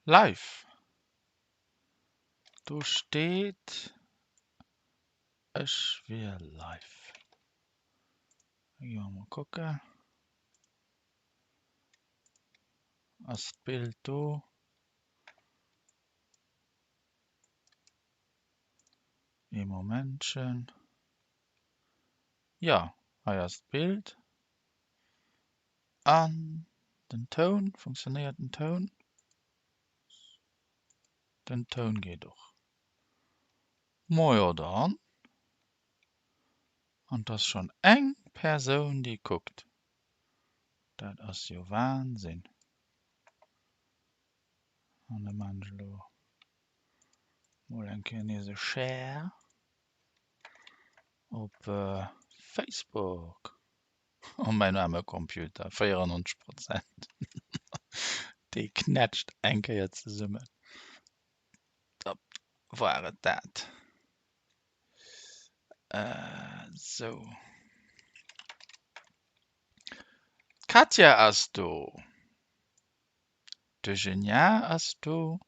Live. Do steet ech wier live. Da gi mer mol kucken. Ass d'Bild do? Ee Momentchen. Jo, hei ass d'Bild. An den Toun, funktionéiert den Toun? Den Toun geet och. Mojo dann. An 't ass schonn eng Persoun déi kuckt. Dat ass jo Wahnsinn. An da maan ech elo mol eng Kéier nees e Share op Facebook. Oh mäin aarme Computer, 94 Prozent. Dee knätscht eng Kéier zesummen. Da war et dat. Sou. D'Katja ass do. D'Eugenia ass do.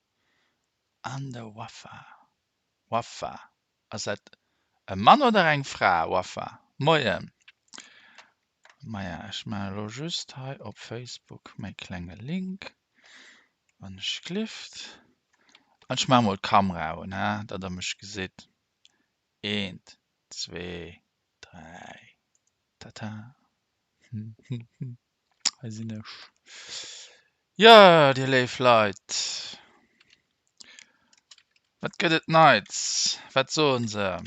An de Wafa. Wafa. Ass dat e Mann oder eng Fra? Wafa. Moien. Maja, ech maachen elo just hei op Facebook mäi klenge Link, wann ech glift. An ech maache mol d'Kamera un, he, datt der mech gesitt. Eent, zwee, dräi. Tata. Hei sinn ech. Jo, dir léif Leit, wat gëtt et Neits? Wat soen se?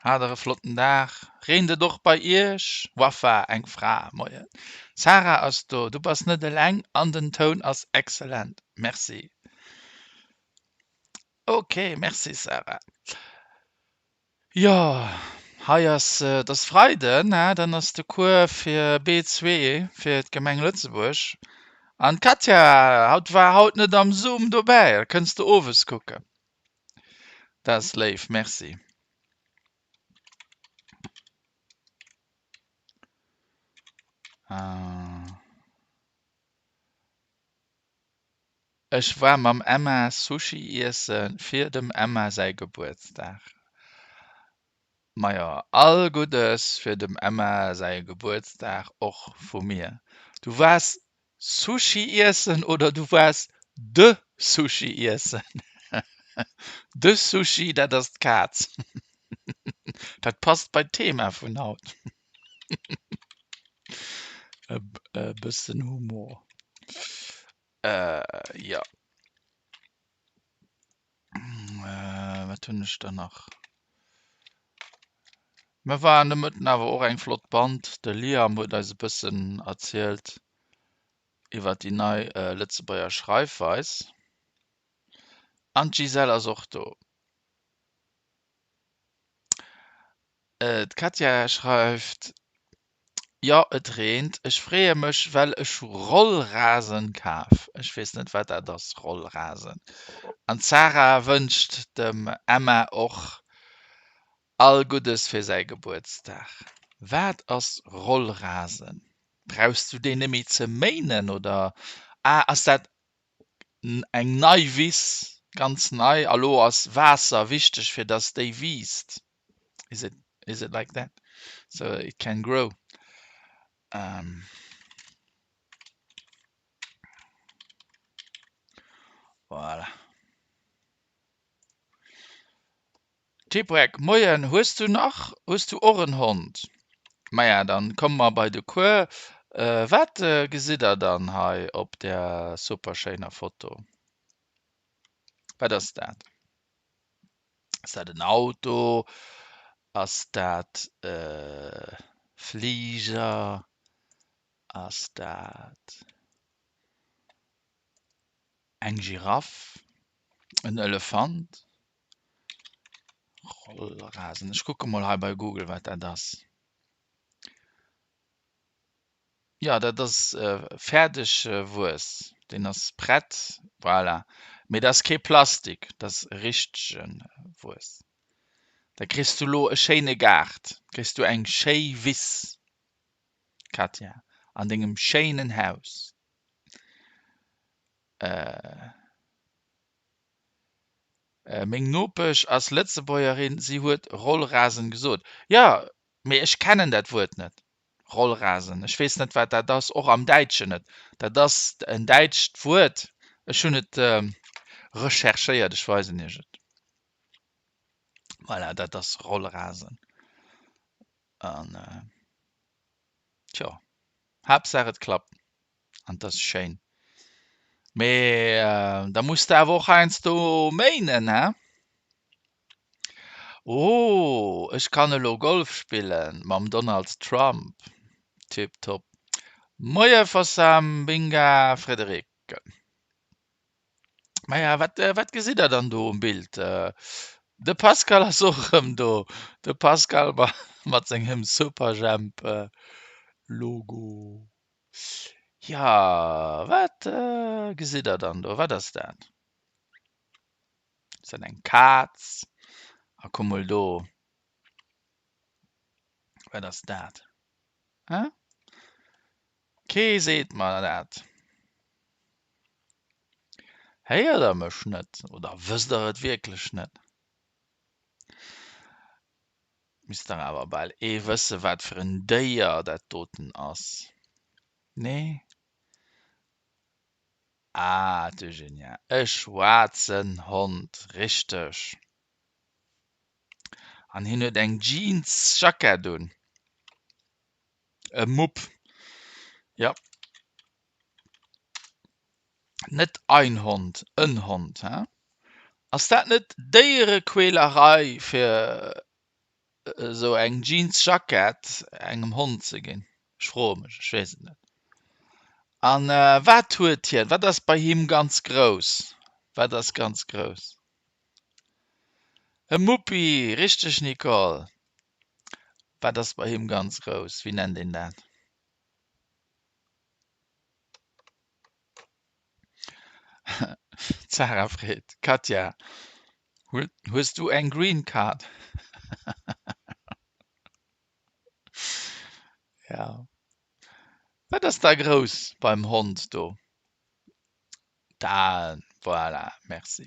Hat der e flotten Dag? Reent et och bei iech? Wafa, eng Fra, moien. Sarah ass do, du bass net eleng an den Toun ass excellent. Merci. Ok, merci Sarah. Jo, hei ass, et ass Freiden, he, dann ass de Cours fir B2 fir d'Gemeng Lëtzebuerg. An d'Katja haut war haut net am Zoom dobäi, da kënns de owes kucken. Dat ass léif, merci. Ech war mam Emma Sushi iessen fir dem Emma säi Gebuertsdag. Majo, all Guddes fir dem Emma säi Gebuertsdag och vu mir. Du waars Sushi iessen oder du waars de Sushi iessen? De Sushi, dat ass d'Kaz. Dat passt bei d'Thema vun haut. E bëssen Humor. Jo. Wat hunn ech dann nach? Mir waren de Mëtten awer och eng flott Band. De Liam huet eis e bëssen erzielt iwwer déi nei Lëtzebuerger Schreifweis. An d'Gisèle ass och do. D'Katja schreift, Jo, et reent. Ech freeë mech, well ech hu Rollrasen kaf. Ech weess net, wat dat ass, Rollrasen. An d'Sarah wënscht dem Emma och all Guddes fir säi Gebuertsdag. Wat ass Rollrasen? Brauchs du deen net méi ze méinen oder? Ah, ass dat eng nei Wiss, ganz nei, a lo ass Waasser wichteg fir dass déi wiisst. Is it is it like that? So it can grow. Um, voilà. T-Break, Moien, hues du nach, hues du och en Hond? Maja, dann komme mer bei de Cours. Wat gesitt der dann hei op där super schéiner Foto? Wat ass dat? Ass dat en Auto? Ass dat e Fliger? Ass dat eng Giraff? En Elefant? Rollrasen, ech kucke mol hei bei Google wat dat ass. Jo, dat ass fäerdeg Wuess, deen ass prett, voilà. Mee dat ass kee Plastik, dat ass richtege Wuess. Da kriss du lo e schéine Gaart, kriss du eng schéi Wiss, Katja, an dengem schéinen Haus. Äh. Meng Nopesch ass Lëtzebuergerin, si huet Rollrasen gesot. Jo, mee ech kennen dat Wuert net, Rollrasen. Ech weess net, wat dat ass, och am Däitschen net. Dat ass en däitscht Wuert. Ech hunn et recherchéiert, ech weisen Iech et. Voilà, dat ass Rollrasen. An tjo, Haaptsaach et klappt an et ass schéin. Mee da muss de awer och heiansdo méinen, he? Oh, ech kann elo Golf spillen mam Donald Trump. Tiptop. Moie Fossam, Binga, Frédéric. Maja, wat, wat gesitt der dann do um Bild? De Pascal ass och erëm do. De Pascal mat sengem Superjhemp Logo. Jo, wat gesitt der dann do? Wat ass dat? Ass dat eng Kaz? A kuck mol do. Wat ass dat? Hä? Kee seet mer dat. Héiert der mech net oder wësst der et wierklech net? Misst dach awer bal ee wësse wat fir en Déier dat doten ass, nee? Ah, d'Eugenia, e schwaarzen Hond, richteg. An hien huet eng Jeansjackett un. E Mupp, jo. Net ein Hond, en Hond, he? Ass dat net Déierequälerei fir esou eng Jeansjackett engem Hond ze ginn? Ech froe mech, ech weess et net. An wat huet hien, wat ass bei him ganz grouss? Wat ass ganz grouss? E Muppi, richteg Nicole. Wat ass bei him ganz grouss? Wéi nennt een dat? D'Sarah freet, Katja, hues du eng Green Card? Ja. Wat ass da grouss beim Hond do? D'Aen, voilà, merci.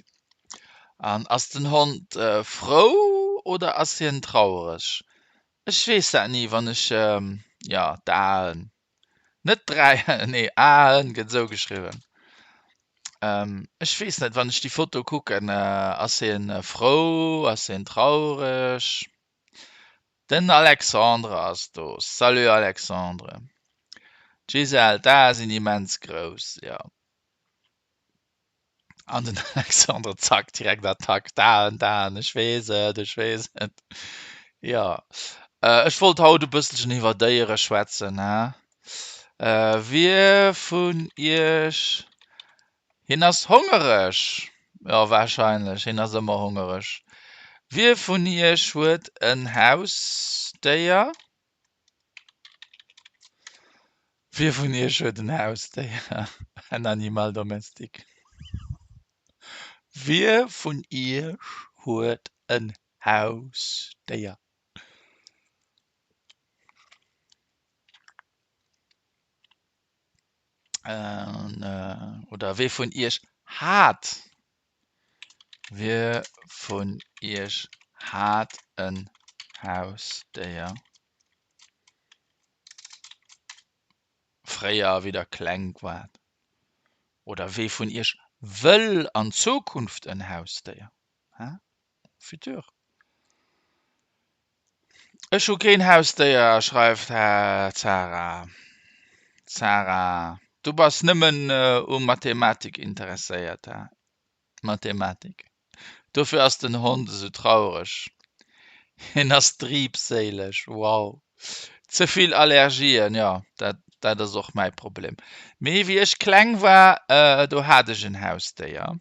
An ass den Hond frou oder ass hien trauereg? Ech weess dat ni, wann ech, jo, d'Aen, net dräi, nee, Aen gëtt esou geschriwwen. Ech weess net, wann ech déi Foto kucken, ass hien frou, ass hien trauereg? Den Alexandre ass do. Salut Alexandre. D'Gisèle, d'Ae sinn immens grouss, jo. An den Alexandre, zack, direkt Attack, d'Aen, d'Aen, ech weess et, ech weess et. Jo, ech wollt haut e bësselchen iwwer Déiere schwätzen, he. Wie vun iech Hien ass hongereg. Jo, warscheinlech, hien ass ëmmer hongereg. Wie vun iech huet en Hausdéier? Wie vun iech huet en Hausdéier? En animal domestique? Wie vun iech huet en Hausdéier? Oder wee vun iech hat, wie vun iech hat en Hausdéier? Fréier, wéi der kleng waart? Oder wee vun iech wëll an Zukunft en Hausdéier? Hä? Futur. Ech hu keen Hausdéier, schreift d'Sarah. Sarah, du bass nëmmen u Mathematik interesséiert, hä? Mathematik. Dofir ass den Hond esou traureg. Hien ass triebséileg. Wow. Ze vill Allergien, jo, dat, dat ass och mäi Problem. Mee wéi ech kleng war, do hat ech en Hausdéier.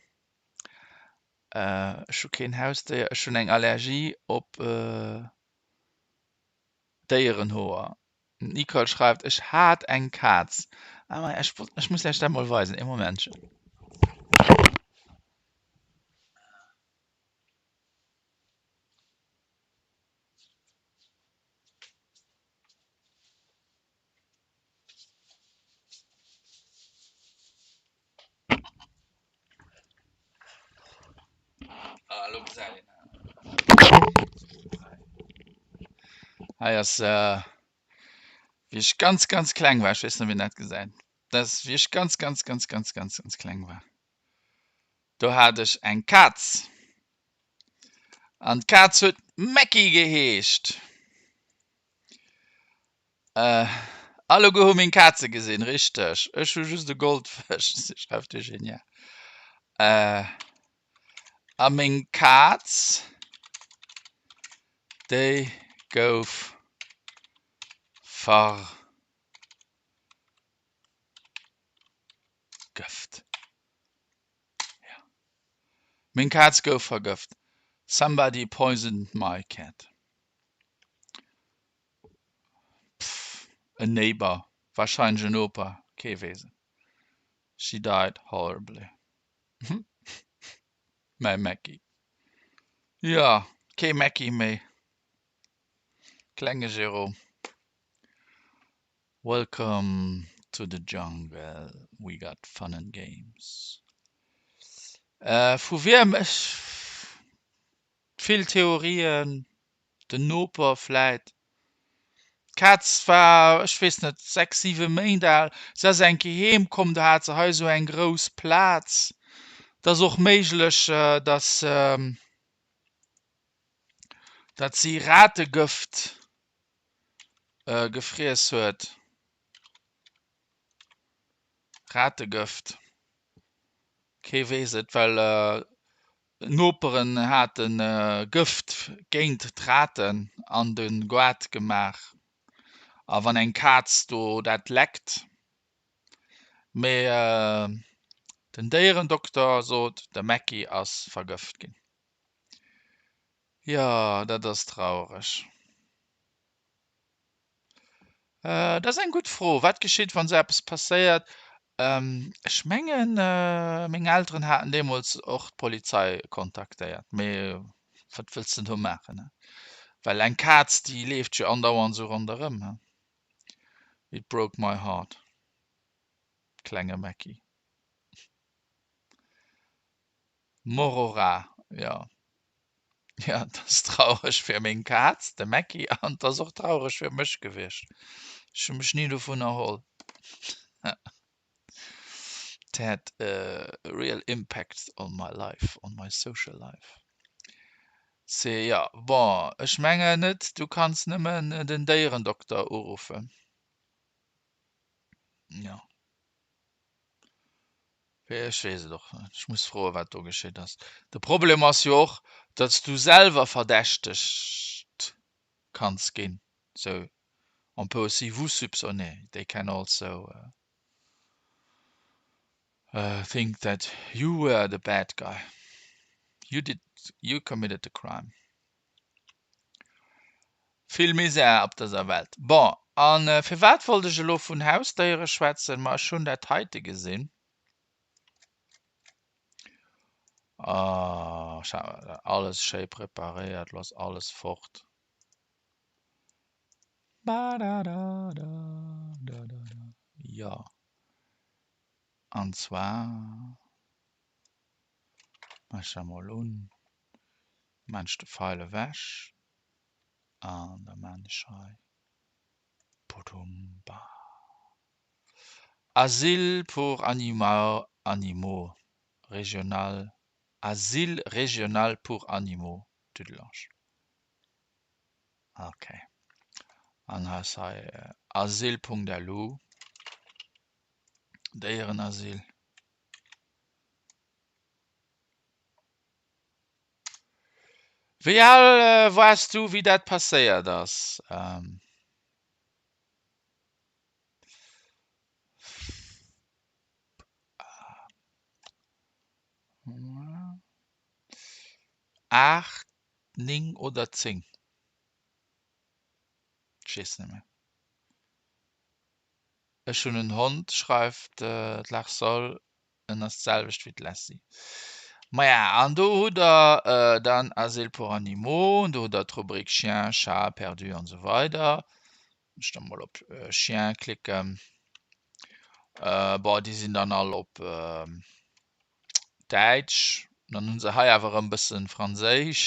Ech hu keen Hausdéier, ech hunn eng Allergie op Déierenhoer. D'Nicole schreift, Ech hat eng Kaz. Ah maja, ech wollt, ech muss lech dat mol weisen, ee Momentchen. Gesäit een Hei ass wéi ech ganz ganz kleng war, ech weess net ob een dat gesäit, dat ass wéi ech ganz ganz ganz ganz ganz ganz kleng war. Do hat ech eng Kaz an d'Kaz huet Mecki geheescht. Alleguer hu meng Kaze gesinn, richteg. Ech hu just e Goldfësch, schreift d'Eugenia. A meng Kaz, déi gouf vergëft. Jo. Meng Kaz gouf vergëft. Somebody poisoned my cat. Pff, en Neighbor, warscheinlech en Noper, kee weess et. She died horribly. Mäi Mecki. Jo, kee Mecki méi. Klenge Jérôme. Welcome to the jungle, we got fun and games. Vu wiem? Ech. Vill Theorien, den Noper vläit. D'Kaz war, ech weess net, 6, 7 Méint al. Se ass eng Kéier heem komm, do hat se hei esou eng grouss Plaz. Et ass och méiglech, datt, datt si Rategëft gefriess huet. Rategëft, kee weess et, well Noperen hate Gëft géint d'Raten an de Goart gemaach a wann eng Kaz do dat leckt. Mee den Déierendokter sot, de Mecki ass vergëft ginn. Jo, dat ass traureg. Dat ass eng gutt Fro. Wat geschitt, wann esou eppes passéiert? Ech mengen, meng Elteren haten deemools och d'Polizei kontaktéiert. Mee wat wëlls de do maachen, he? Well eng Kaz, déi leeft jo andauernd esou ronderëm, he? It broke my heart, klenge Mecki. Morora, jo. Jo, et ass traureg fir meng Kaz, de Mecki, an et ass och traureg fir mech gewiescht. Ech hu mech ni dovun erholl. It had a real impact on my life, on my social life. Se, jo, bon, ech mengen net, du kanns nëmmen den Déierendokter uruffen. Jo. Ech weess et och net. Ech muss froen, wat do geschitt ass. De Problem ass jo och, datt s du selwer verdächtegt kanns ginn. So, on peut aussi vous soupçonner. They can also think that you were the bad guy. You did, you committed the crime. Vill Misär op dëser Welt. Bon, a firwat wollt ech elo vun Hausdéiere schwätzen? Ma ech hunn dat heite gesinn. Oh, alles schéi preparéiert, lo ass alles fort. Jo, an zwar maache ech dat mol un. Maan ech de Feil ewech an da maan ech hei Podumba. Asile pour animaux régional, Asile régional pour animaux Dudelange. Ok an hei ass hei asyl.lu, Déierenasyl. Wéi al waars du wéi dat passéiert ass? Aacht, 9 oder 10. Ech weess net méi. Ech hunn en Hond, schreift d'Larsol. En ass d'selwecht wéi d'Lessie. Maja, an do hutt der dann Asile pour animaux, do hutt der d'Rubrik Chien, Chat, perdu an esou weider. Wann ech da mol op Chien klicken, bon, déi sinn dann all op Däitsch. Dann hu se hei awer erëm bëssen Franséisch.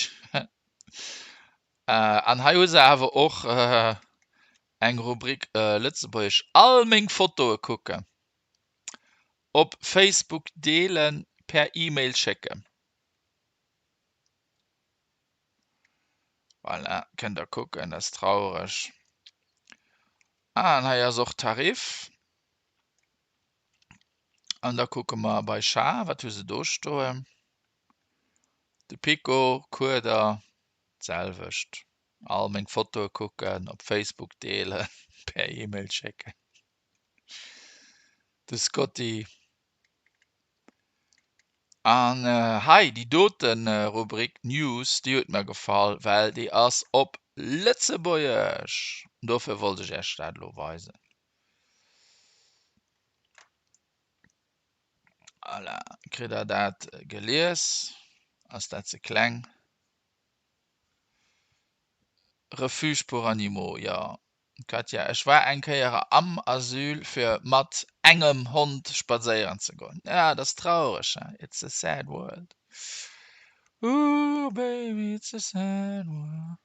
An hei hu se awer och eng Rubrik Lëtzebuergesch. All meng Fotoe kucken, op Facebook deelen, per E-Mail schécken. Voilà, kënnt der kucken, dat ass traureg. An hei ass och Tarif. An da kucke mer bei Char, wat hu se do stoen? De Pico, Kueder, d'selwecht. All meng Fotoe kucken, op Facebook deelen, per E-Mail schécken. De Scotty. An hei déi dote Rubrik News, déi huet mer gefall, well déi ass op Lëtzebuergesch. Dofir wollt ech Iech dat elo weisen. Voilà, kritt der dat gelies? Ass dat ze kleng? Refuge pour animaux, jo. Katja, ech war eng Kéier am Asyl fir mat engem Hond spadséieren ze goen. Ja, dat ass traureg, he? It's a sad world. Ooh baby, it's a sad world.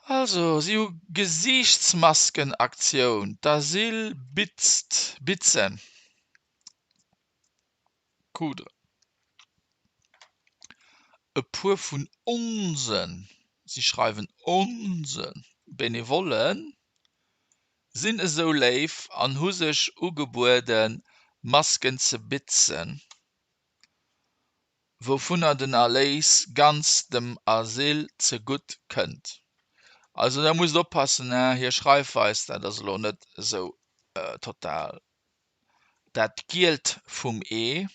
Also, si hu Gesiichtsmaskenaktioun, d'Asyl bitzt, bitzen, coudre. E puer vun onsen, si schreiwen onse Benevollen sinn esou léif an hu sech ugebueden, Masken ze bitzen. Wouvunner den Erléis ganz dem Asyl zegutt kënnt. Also der musst oppassen, hir Schreifweis, dat ass elo net esou total dat Gielt vum Ee,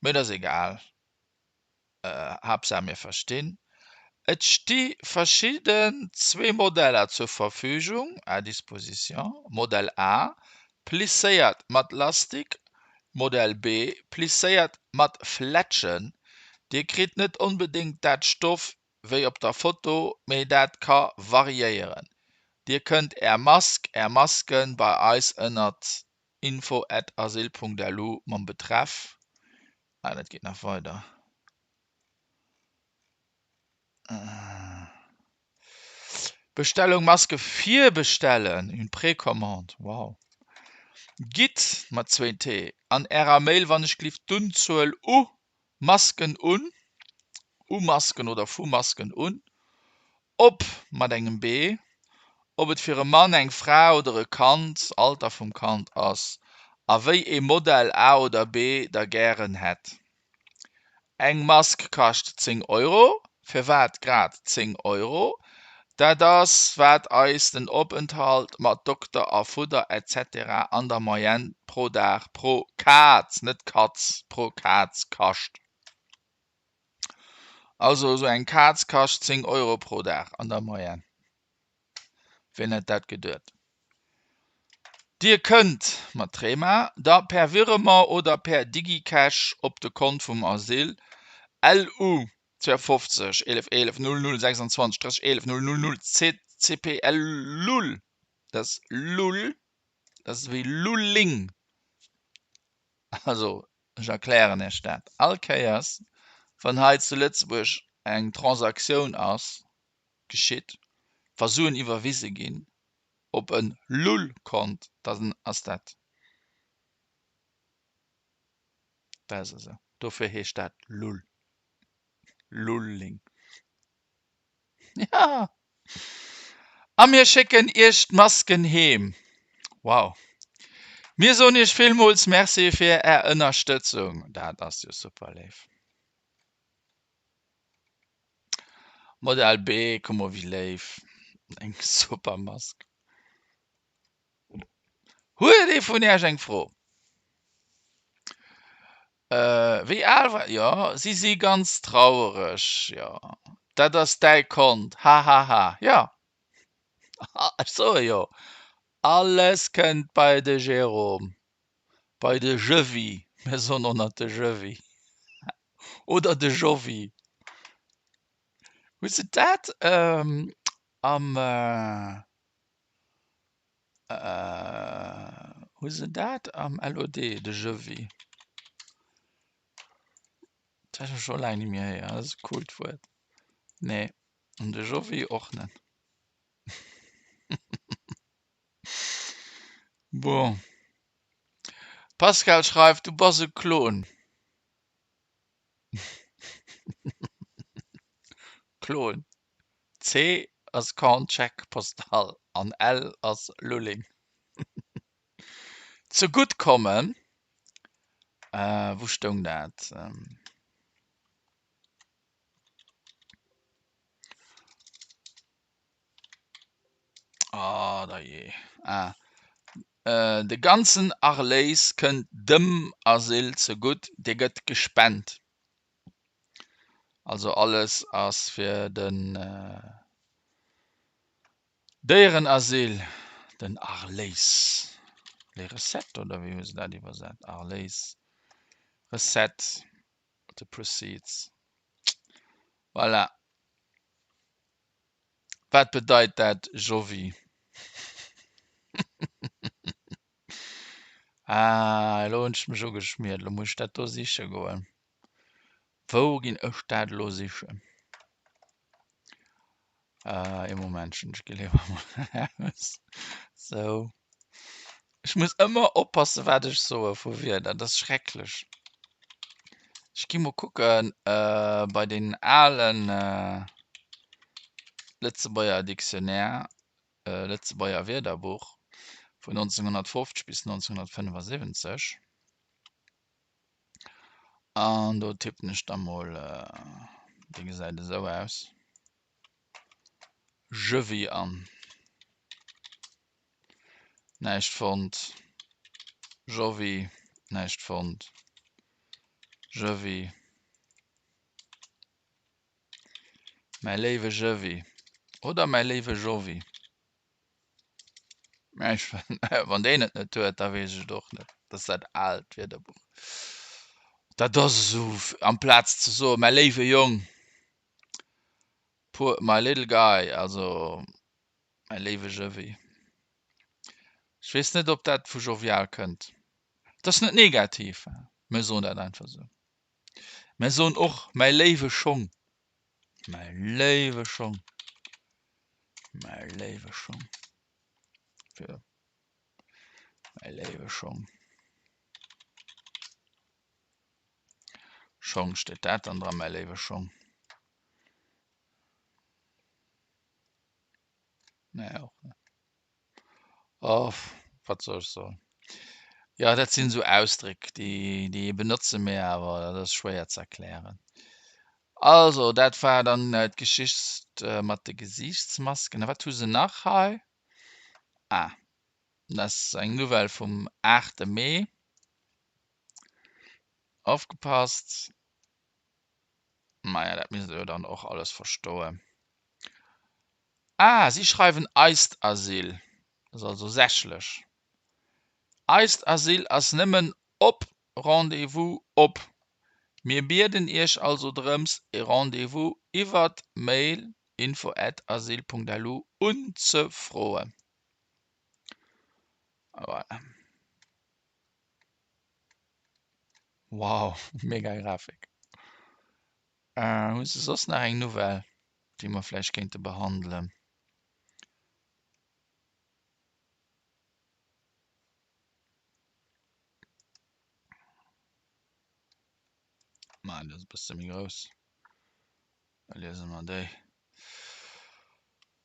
mee et ass egal, Haaptsaach mir verstinn. Et sti verschidden zwee Modeller zur Verfügung, à disposition, Modell A, plisséiert mat Lastik, Modell B, plisséiert mat Flätschen. Dir kritt net onbedéngt dat Stoff wéi op der Foto, mee dat ka variéieren. Dir kënnt Är Mask, Är Masken bei eis ënnert info@asyl.lu mam Betreff, ah dat geet nach weider. Bestellung Maske virbestellen, une précommande, wow. Gitt mat zwéin T an ärer Mail wann ech glift d'Unzuel u Masken un, u Masken oder vu Masken un, ob mat engem B, ob et fir e Mann, eng Fra oder e Kand, Alter vum Kand, ass a wéi ee Modell A oder B der gären hätt. Eng Mask kascht 10 Euro. Firwat grad 10 Euro? Dat ass wat eis den Openthalt mat Dokter a Fudder etc an der Moyenne pro Dag pro Kaz, net Katz, pro Kaz kascht. Also esou eng Kaz kascht 10 Euro pro Dag an der Moyenne. Wien hätt dat geduet? Dir kënnt mat Trema da per Virement oder per DigiCash op de Kont vum Asyl, LU 52 11 11 00 26 30 11 0 00 CCPL Lull, dat ass Lull, dat ass wéi Lulling, also ech erklären Iech dat all Kéiers wann hei zu Lëtzebuerg eng Transaktioun ass, geschitt, wa Suen iwwerwise ginn op e Lull-Kont, dann ass dat dat ass esou. Dofir heescht dat Lull. Lulling. Ja! A mir schécken Iech d'Masken heem. Wow! Mir soen Iech villmools Merci fir Är Ënnerstëtzung. Dat ass jo super léif. Modell B, kuck mol wéi léif. Eng super Mask. Huet ee vun Iech eng Fro? Äh, wéi al war. Jo, si si ganz trauereg. Jo, dat ass däi Kont. Hahaha. Jo, ech soe jo, alles kënnt bei de Jérôme. Bei de Jëwi, mir soen och nach de Jëwi oder de Jovi. Hues de dat am hu se dat am LOD, de Jëwi? Dat hu ech scho laang net méi héieren. Dat ass e coolt Wuert. Nee, an de Jovi och net. Bon. Pascal schreift, du bass e Klon. Klon. C ass Camp Chèque Postal an L ass Lulling. Zegutt kommen, wou stoung dat? Oh dajee. Ah. De ganzen Erléis kënnt dem Asyl zegutt, dee gëtt gespent. Also alles ass fir den Déierenasyl, den Erléis. Les recettes oder wéi hu se dat iwwersat? Erléis, Recette, the proceeds. Voilà. Wat bedeit dat Jovi? Ah, elo hunn ech mech ugeschmiert, elo muss ech dat do siche goen. Wou ginn ech dat elo sichen? Ee Momentchen, ech gi léiwer emol eraus. Sou. Ech muss ëmmer oppassen, wat ech soe vu Wierder, dat ass schrecklech. Ech gi mol kucken bei deen alen Lëtzebuerger Dictionnaire, Lëtzebuerger Wierderbuch vun 1950 bis 1975. An do tippen ech da mol, dee gesäit esou aus, Jevi an. Näischt fonnt. Jovi, näischt fonnt. Jevi. Mäi léiwe Jevi. Oder mäi léiwe Jovi. Mä ech, wann deen et net huet, da weess ech et och net. Dat ass dat aalt Wierderbuch. Dat ass esou, amplaz ze soen, mäi léiwe Jong, poor, my little guy, also Mäi léiwe Jëwi. Ech weess net, ob dat vu jovial kënnt. Et ass net negativ, mir soen dat einfach esou. Mir soen och mäi léiwe Schong. Mäi léiwe Schong. Mäi léiwe Schong. Fir mäi léiwe Schong. Schong, steet dat dann dran, mäi léiwe Schong? Nee, och net. Oh, wat soll ech soen? Ja, dat sinn esou Ausdréck, déi, déi benotze mir awer dat ass schwéier ze erklären. Also, dat war dann d'Geschicht mat de Gesiichtsmasken. A wat hu se nach hei? Ah, dat ass eng Nouvelle vum 8. Mee. Opgepasst! Maja, dat misst der jo dann och alles verstoen. Ah, si schreiwen eist Asyl. Dat ass also sächlech. Eist Asyl ass nëmmen op Rendez-vous op. Mir bieden Iech also drëms, e Rendez-vous iwwert d'Mail info@asyl.lu unzefroen. Voilà. Wow, mega Grafik. Hu se soss nach eng Nouvelle, déi mer vläicht kéinte behandelen? Ma dat ass e bësse méi grouss. Da liese mer déi.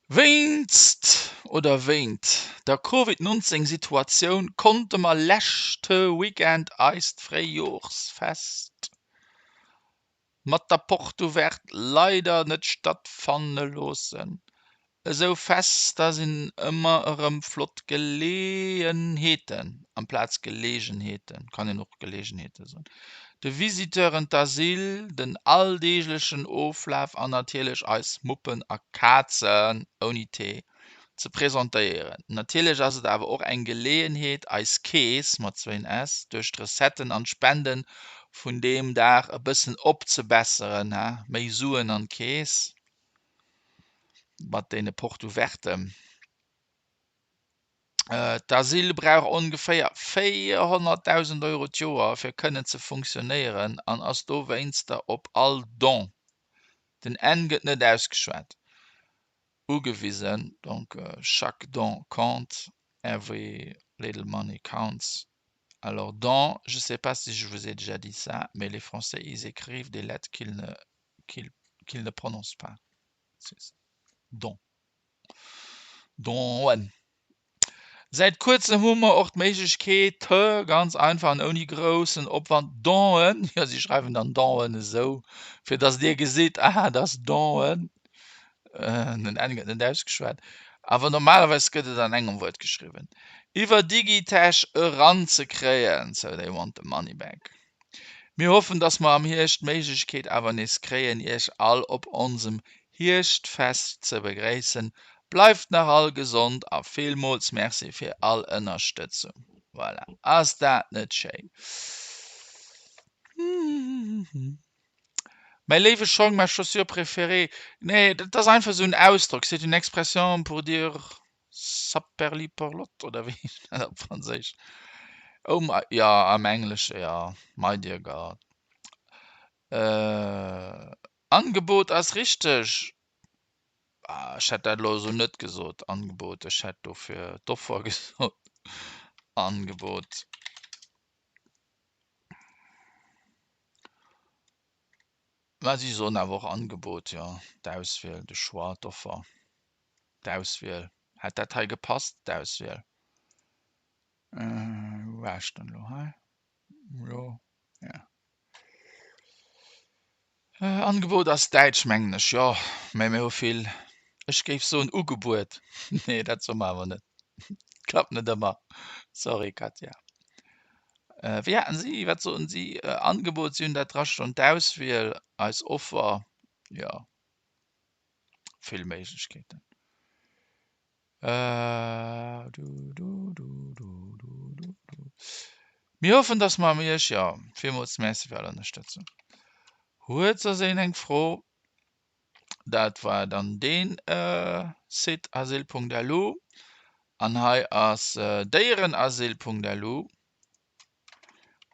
Wéinst oder wéint der Covid 19 Situatioun konnte mer leschte Weekend eist Fréijorsfest mat der Porte Ouverte leider net stattfanne loossen. Esou Fester sinn ëmmer erëm flott Geleeënheeten, amplaz Gelegenheeten, kann een och Gelegenheete soen, de Visiteuren d'Asyl, den alldeeglechen Oflaf an natierlech eis Muppen a Kazen, ouni t, ze presentéieren. Natierlech ass et awer och eng Geleeënheet, eis Keess, mat zwéin s, duerch d'Recetten an d'Spende vun deem Dag e bëssen opzebesseren, méi Suen an d'Keess. Mat deene Porte ouverten. D'Asyl brauch ongeféier 400.000 Euro d'Joer fir kënnen ze funktionéieren an ass dowéinster op all Don, den N gëtt net ausgeschwat, ugewisen, donc chaque don compte, every little money counts. Alors don, je sais pas si je vous ai déjà dit ça, mais les Français ils écrivent des lettres qu'ils ne qu'ils qu'ils ne prononcent pas. Don. Don. Säit kuerzem hu mer och d'Méiglechkeet, ganz einfach an ouni groussen Opwand Don'en, jo si schreiwen dann Don'en esou, fir datt dir gesitt, aha dat ass Don'en, den N gëtt net ausgeschwat, awer normalerweis gëtt et an engem Wuert geschriwwen, iwwer Digitash eranzekréien, so they want the money back. Mir hoffen, dass mer am Hierscht d'Méiglechkeet awer nees kréien, Iech all op onsem Hierschtfest ze begréissen. Bleift nach all gesond a villmools Merci fir all Ënnerstëtzung. Voilà, ass dat net schéin? Mäi léiwe Schong, ma chaussure préférée, nee, dat ass einfach esou en Ausdrock, c'est une expression pour dire Saperliperlot oder wéi heescht dat op Franséisch? Oh my, jo, am Englesche, jo, my dear God. Äh, Angebot ass richteg. Ah, ech hätt dat elo esou net gesot, Angebot, ech hätt dofir d'Offer gesot. Angebot. Mä si soen awer och Angebot, jo, d'Auswiel, de Choix, d'Offer. D'Auswiel. Hätt dat hei gepasst, d'Auswiel? Wou war ech dann elo hei? Jo, ja. Angebot ass däitsch, mengen ech, jo. Mä mir hu vill, ech géif soen Ugebuet. Nee, dat soe mer awer net. Klappt net ëmmer. Sorry, Katja. Wéi haten si, wat soten si? Angebot, si hunn dat drastoen, d'Auswiel, eis Offer, jo. Vill Méiglechkeeten. Äh, du, du, du, du, du, du, du. Mir hoffen, dass mer am Iech, jo, villmools Merci fir all Ënnerstëtzung. Huet soss een eng Fro? Dat war dann deen äh, Site asyl.lu. An hei ass äh, déierenasyl.lu.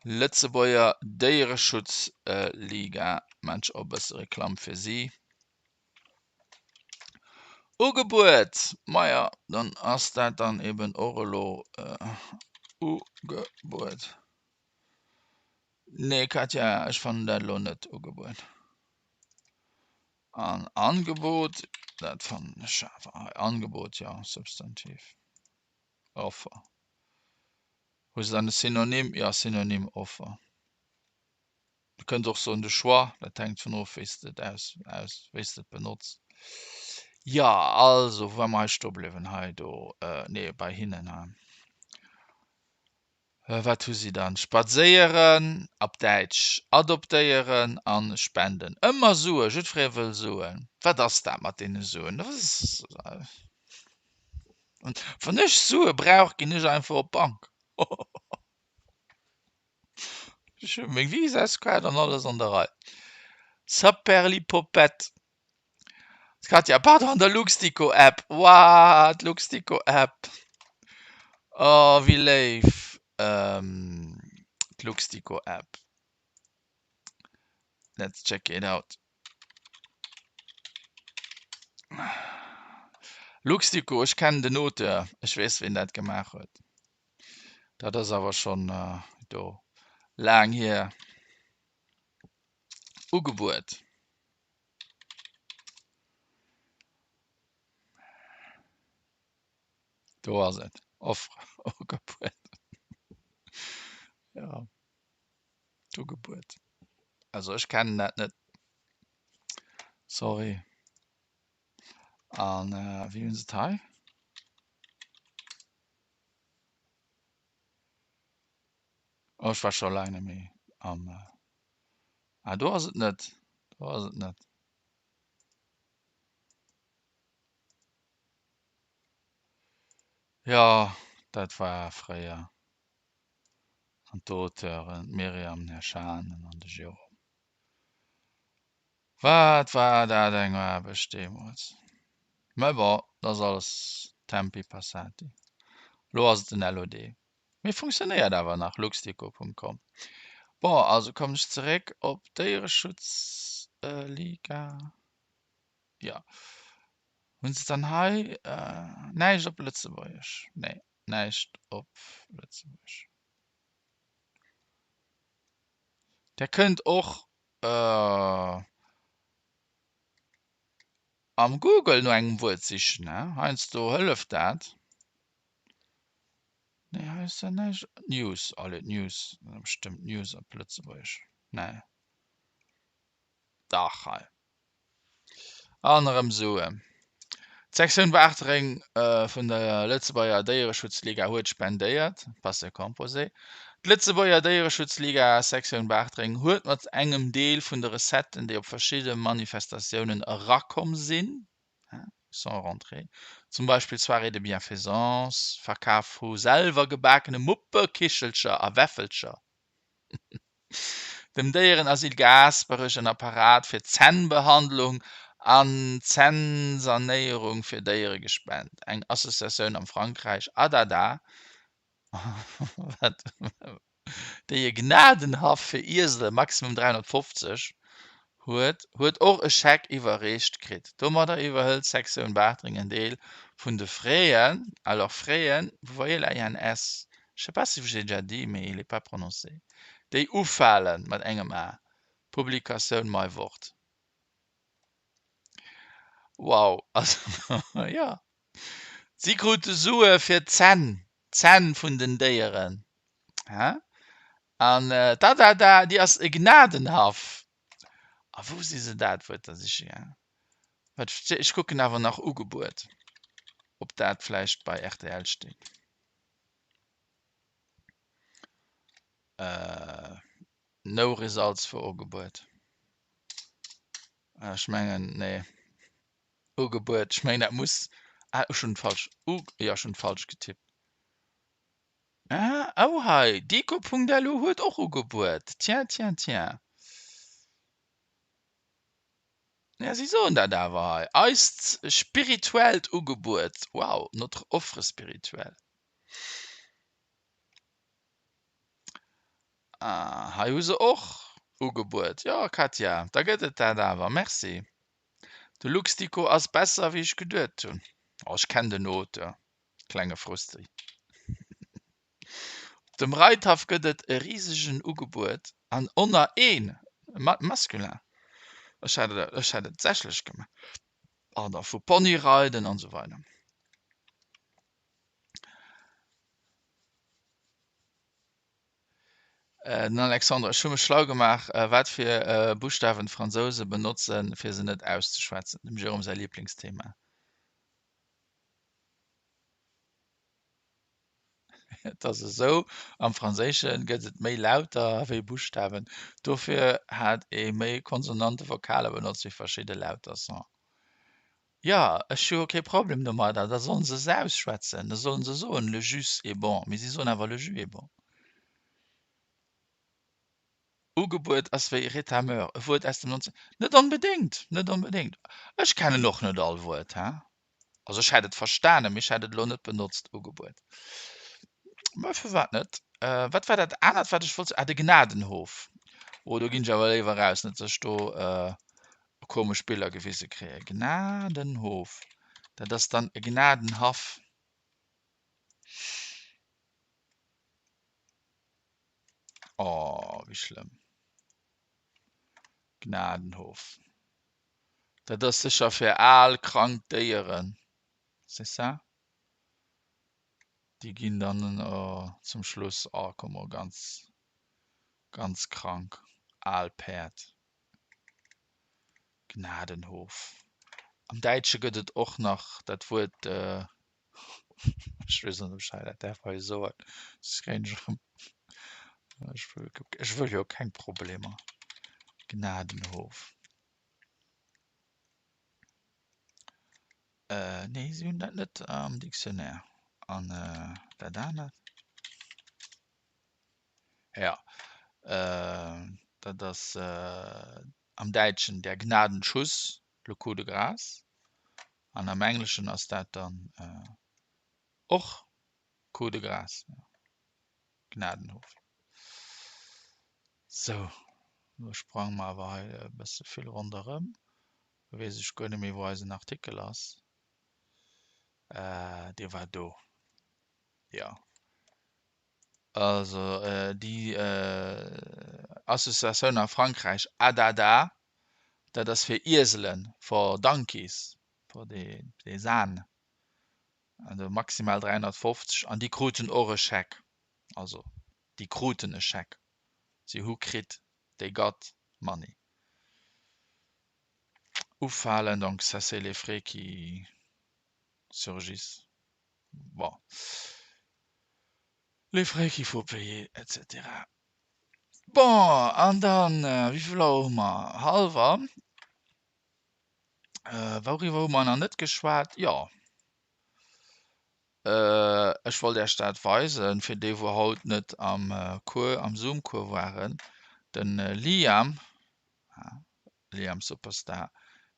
Lëtzebuerger Déiereschutzliga, maan ech och e bësse Reklamm fir si. Ugebuet, maja dann ass dat dann eben och elo ugebuet. Nee Katja, ech fannen dat elo net ugebuet. An Angebot, dat fannen ech awer hei, Angebot jo, Substantiv. Offer. Hu se dann e Synonym? Jo, Synonym Offer. Du kënns och soen de Choix, dat hänkt vun of wéi s de et aus, aus, wéi s de et benotz. Jo, also wou ware mer hei stoe bliwwen? Hei do, nee bei hinnen hei. Wat hu si dann? Spadséieren, op Däitsch adoptéieren an spenden. Ëmmer Sue, jiddweree wëll Suen. Wat ass dat mat deene Suen? Wann ech Sue brauch, ginn ech einfach op d'Bank. Ech hu meng Visaskaart an alles an der Rei. Saperlipopette. D'Katja, pardon, an der Luxdico App. Waa, d'Luxdico App. Oh, wéi léif. Ähm, d'Luxdico App. Let's check it out. Luxdico, ech kennen den Auteur. Ech weess, wien dat gemaach huet. Dat ass awer schonn äh, do laang hier. Ugebuert. Do ass et. Offre. Ugebuert. Ja. D'Ugebuert. Also ech kennen dat net. Sorry. An äh, wéi hunn se et hei? Oh, ech war scho laang net méi am. Äh Ah, do ass et net. Do ass et net. Jo, dat war fréier. An d'Auteuren, d'Myriam, den Här Schanen an de Jérôme. Wat war dat eng Aarbecht deemools. Mä bon, dat ass alles Tempi passati. Lo ass et den LOD. Mee funktionéiert awer nach, luxdico.com. Bon, also kommen ech zeréck op Déiereschutzliga. Jo. Hunn se dann hei näischt op Lëtzebuergesch? Nee, näischt op Lëtzebuergesch. Der kënnt och am Google no engem Wuert sichen, he? Heiansdo hëlleft dat. Nee, hei ass ja näischt. News, allez, News, bestëmmt News op Lëtzebuergesch. Nee. Dach, hei. An erëm Suen. D'Sektioun Bartreng vun der Lëtzebuerger Déiereschutzliga huet spendéiert, Passé composé. D'Lëtzebuerger Déiereschutzliga, Sektioun Bartreng huet mat engem Deel vun de Recetten, déi op verschidde Manifestatiounen erakomm sinn, sont rentrées, zum Beispill Soirée de bienfaisance, Verkaf vu selwer gebakene Muppekichelcher a Wäffelcher, dem Déierenasyl Gaasperech en Apparat fir Zännbehandlung an Zännsanéierung fir Déiere gespent, eng Associatioun am Frankräich, Adada, wat déi e Gnadenhaff fir Iesele, maximum 350, huet, huet och e Scheck iwwerreecht kritt. Domadder iwwerhëlt d'Sektioun Bartreng en Deel vun de Fräen, alors Fräen, vous voyez là il y a un s, je sais pas si j'ai déjà dit, mais il est pas prononcé, déi ufalen mat engem a, Publikatioun Mei Wort. Wow, also jo, si krute Sue fir d'Zänn, d'Zänn vun den Déieren, hä? An d'Adada, déi ass e Gnadenhaff. A wou si se dat Wuert da siche gaangen? Wat, ech kucken awer nach Ugebuet, ob dat vläicht bei rtl steet. No results for Ugebuet. Ech mengen, nee. Ugebuet, ech mengen dat muss, ah ech hunn falsch, u, jo ech hunn falsch getippt. Ah, oh hei, Diko.lu huet och ugebuet, tiens, tiens, tiens. Ja, si soen dat awer hei, eist spirituellt Ugebuet, wow, notre offre spirituelle. Ah, hei hu se och ugebuet, jo Katja, da gëtt et dat awer, merci. De Luxdico ass besser wéi ech geduet hunn. Oh, ech kennen den Auteur, klenge Frusti. Op dem Reithaff gëtt et e risegen Ugebuet an onnner een, masculin, ech hätt et, ech hätt et sächlech gemaach, pardon, vu Ponyreiden an esou weider. Den Alexandre, Ech hu mech schlau gemaach, wat fir Buschtawen d'Fransouse benotzen, fir se net auszeschwätzen. Dem Jérôme säi Liblingsthema. Et ass esou, am Franséische gëtt et méi Lauter wéi Buschtawen. Dofir hat ee méi Konsonante, Vokale benotzt wéi verschidde Lauter. Sans. Jo, ech hu jo kee Problem domadder, da sollen se se ausschwätzen, da sollen se soen, le jus est bon, mee si soen awer le jus est bon. Ugebuert ass wéi Rétameur, e Wuert aus dem 19. Net onbedéngt, net onbedéngt. Ech kennen och net all Wuert, he. Also ech hätt et verstanen, mee ech hätt et elo net benotzt, ugebuert. Mä firwat net? Wat war dat anert, wat ech wollt soen? Ah, de Gnadenhof. Oh, do ginn ech awer léiwer raus, net dass ech do komesch Biller gewise kréien. Gnadenhof, dat ass dann e Gnadenhaff. Oh, wéi schlëmm. Gnadenhof. Dat ass sécher fir al, krank Déieren. C'est ça? Déi ginn dann zum Schluss, oh, komm, oh, ganz, ganz krank, al Päerd. Gnadenhof. Am Däitsche gëtt et och nach dat Wuert, ech weess net, ob ech dat däerf hei soen, soss kréien ech erëm, ech wëll, ech wëll jo keng Problemer. Gnadenhof. Nee, si hunn dat net am Dictionnaire. An dat anert? Ja, dat ass am Däitschen der Gnadenschuss, le coup de grâce, an am Engleschen ass dat dann och. Coup de grâce, jo. Gnadenhof. Sou, elo sprange mer awer hei e bësse vill ronderëm. Lo weess ech guer net méi, wou eisen Artikel ass. Dee war do. Jo. Also déi Associatioun a Frankräich, ADADA, dat ass fir Ieselen, for donkeys, for des ânes. Also maximal 350 an déi kruten och e Scheck. Also déi kruten e Scheck. Si hu kritt, they got money. Ufalen, donc ça c'est les frais qui surgissent. Bon, les frais qu'il faut payer, et cetera. Bon, an dann, wéi vill Auer hu mer? Hallwer. Wouriwwer hu mer nach net geschwat? Jo, ech wollt Iech dat weisen, fir déi wou haut net am Cours, am Zoom-Cours waren. De Liam, Liam Superstar,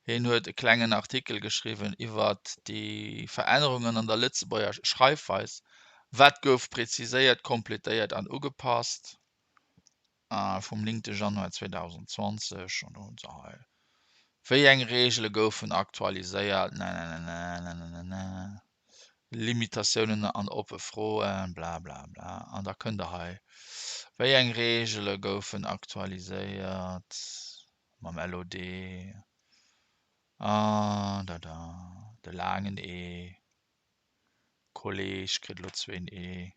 hien huet e klengen Artikel geschriwwen iwwert déi Verännerungen an der Lëtzebuerger Schreifweis. Wat gouf präziséiert, kompletéiert an ugepasst? Vum 9 Januar 2020 an do hunn se hei, wéi eng Reegele goufen aktualiséiert, nananana, Limitatiounen an oppe Froen, blablabla. An da kënnt der hei, wéi eng Reegele goufen aktualiséiert mam LOD, an da da, de laangen E, Kolleg kritt elo zwéin E.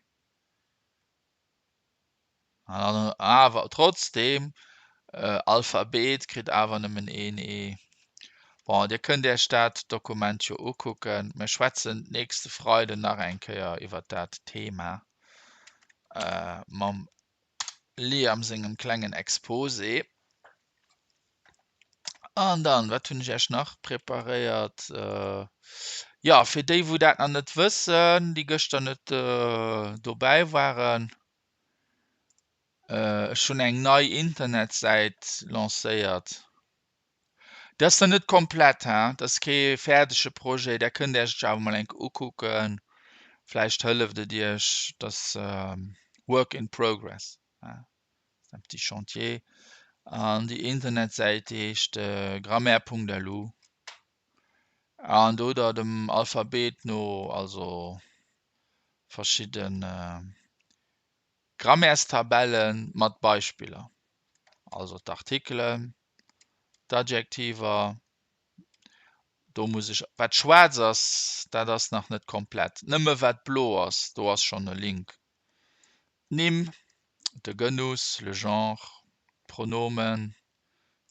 An awer trotzdeem, Alphabet kritt awer nëmmen een E. Bon, Dir kënnt Iech dat Dokument jo ukucken. Mir schwätzen d'nächste Freiden nach eng Kéier iwwert dat Thema mam Liam sengem klengen Exposé. An dann, wat hunn ech Iech nach preparéiert? Jo, fir déi, wou dat nach net wëssen, déi gëschter net dobäi waren, ech hunn eng nei Internetsäit lancéiert. Déi ass nach net komplett, hein, dat ass kee fäerdege Projet, där kënnt Iech et awer mol eng Kéier ukucken. Vläicht hëlleft et Iech. Dat ass work in progress, hein. un petit chantier. An déi Internetsäit heescht grammaire.lu. An do der dem Alphabet no, also verschidde Grammaires-Tabelle mat Beispiller. Also d'Artikelen, d'Adjektiver, do muss ech, wat schwaarz ass, dat ass nach net komplett. Nëmme wat blo ass, do ass schonn e Link. D'Nimm, de Genus, le genre, d'Pronomen,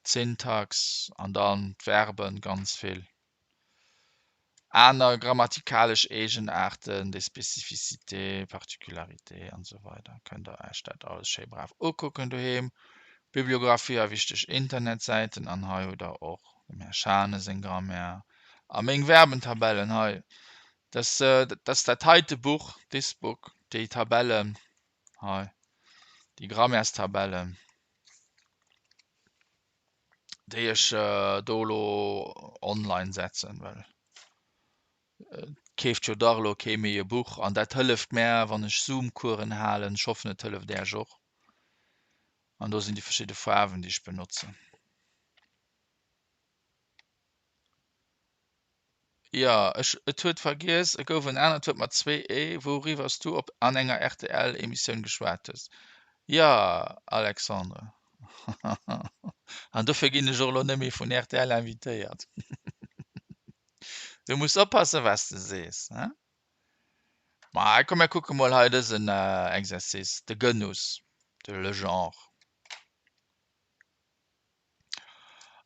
d'Syntax an dann d'Verben, ganz vill aner grammatikalesch Eegenaarten, des Spécificités, Particularités an esou weider kënnt der Iech dat alles schéi brav ukucken doheem. Bibliographie a wichteg Internetsäiten an hei hutt der och dem Här Schane seng Grammaire a meng Verbentabellen hei. Dass dass dat heite Buch, this book, déi Tabellen hei, déi Grammaires-Tabellen, déi ech do elo online setzen, well et keeft jo dach elo kee méi e Buch an dat hëlleft mär, wann ech Zoom-Coursen halen. Ech hoffen, et hëlleft Äech och. An do sinn déi verschidde Faarwen, déi ech benotzen. Jo, ech et huet vergiess, et gouf en anert Wuert mat zwee e, wouriwwer s du op an enger RTL-Emissioun geschwat hues. Jo, Alexandre, an dofir ginn ech och elo net méi vun rtl invitéiert. Du muss oppassen, wat s de sees, he? Ma komm, mir kucke mol hei dësen Exercice, de Genus, de le genre.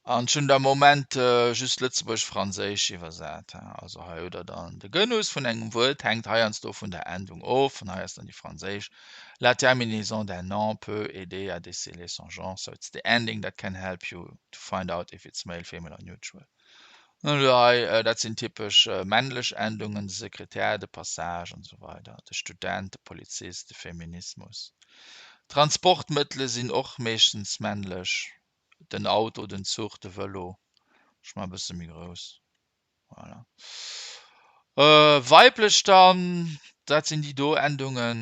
An ech hunn am Moment just Lëtzebuergesch-Franséisch iwwersat. Also hei hutt Der dann de Genus vun engem Wuert hänkt heiansdo vun der Endung of. An hei ass dann déi franséisch, La terminaison d'un nom peut aider à déceler son genre, so it's the ending that can help you to find out if it's male, female or neutral. Dann hutt Der hei, dat sinn typesch männlech Endungen, de Sekretär, de Passage an esou weider, de Student, de Polizist, de Feminismus. Transportmëttele sinn och meeschtens männlech, den Auto, den Zuch, de Vëlo. Ech maache e bësse méi grouss. Voilà. Weiblech dann. Dat sinn déi do Endungen,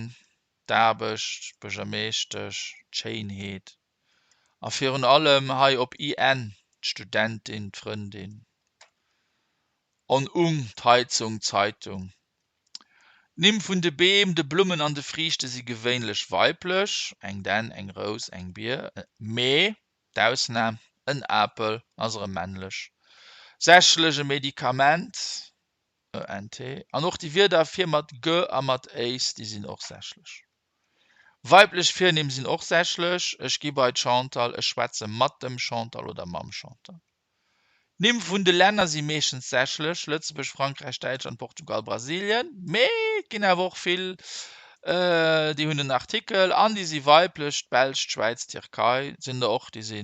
d'Aarbecht, d'Buergermeeschtesch, d'Schéinheet a virun allem hei op IN, d'Studentin, d'Frëndin, on ung, d'Heizung, d'Zeitung. D'Nimm vun de Beem, de Blummen an de Friichte si gewéinlech weiblech, eng Dänn, eng Rous, eng Bier, mee d'Ausnam, en Apel, ass erëm männlech. Sächlech e Medikament, ENT, an och déi Wierder fir mat ge a mat éis, déi sinn och sächlech. Weiblech Virnimm sinn och sächlech, ech gi bei d'Chantal, ech schwätze mat dem Chantal oder mam Chantal. D'Nimm vun de Länner si meeschtens sächlech, Lëtzebuerg, Frankräich, Däitschland, Portugal, Brasilien, mee et ginn awer och vill, déi hunn en Artikel an déi si weiblech, d'Belsch, d'Schwäiz, d'Tierkei. Et sinn der och, déi si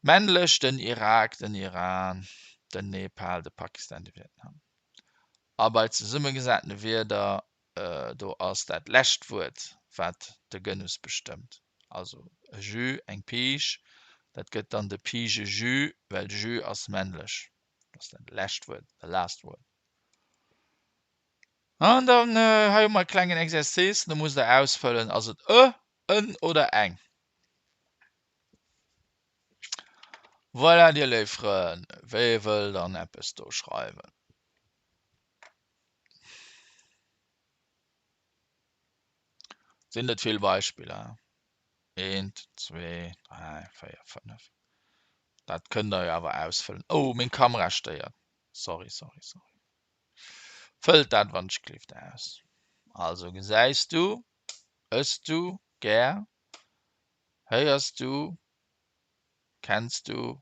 männlech, den Irak, den Iran. den Nepal, de Pakistan, de Vietnam. A bei zesummegesatene Wierder, do ass dat lescht Wuert, wat de Genus bestëmmt. Also e Jus, eng Piisch, dat gëtt dann de Piischejus, well Jus ass männlech. Dat ass dat lescht Wuert, the last word. An dann hei hu mer e klengen Exercice, do musst der ausfëllen, ass et e, en oder eng? Voilà, dir léif Frënn, wee wëll dann eppes do schreiwen? Sinn net vill Beispiller. Eent, zwee, dräi, véier, fënnef. Dat kënnt der jo awer ausfëllen. Oh, meng Kamera stéiert. Sorry, sorry, sorry. Fëllt dat wann-ech-gelift aus. Also gesäis du, ëss du gär, Héiers du? Kenns du?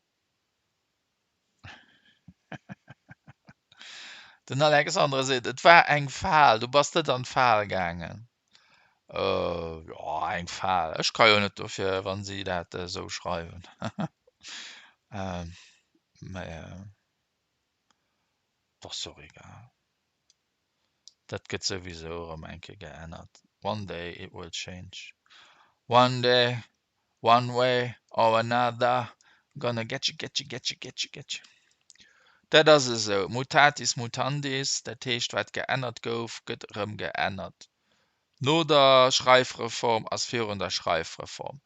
Den Alexandre seet, et war eng Fal, du bass net an d'Fal gaangen. Jo, eng Fal. Ech ka jo net dofir, wa si dat esou schreiwen. Mä et ass och egal. Dat gëtt souwisou erëm eng Kéier geännert. One day it will change. One day, one way or another, gonna get you, get you, get you, get you, get you. Dat ass esou, mutatis mutandis, dat heescht, wat geännert gouf, gëtt erëm geännert. No der Schreifreform ass virun der Schreifreform.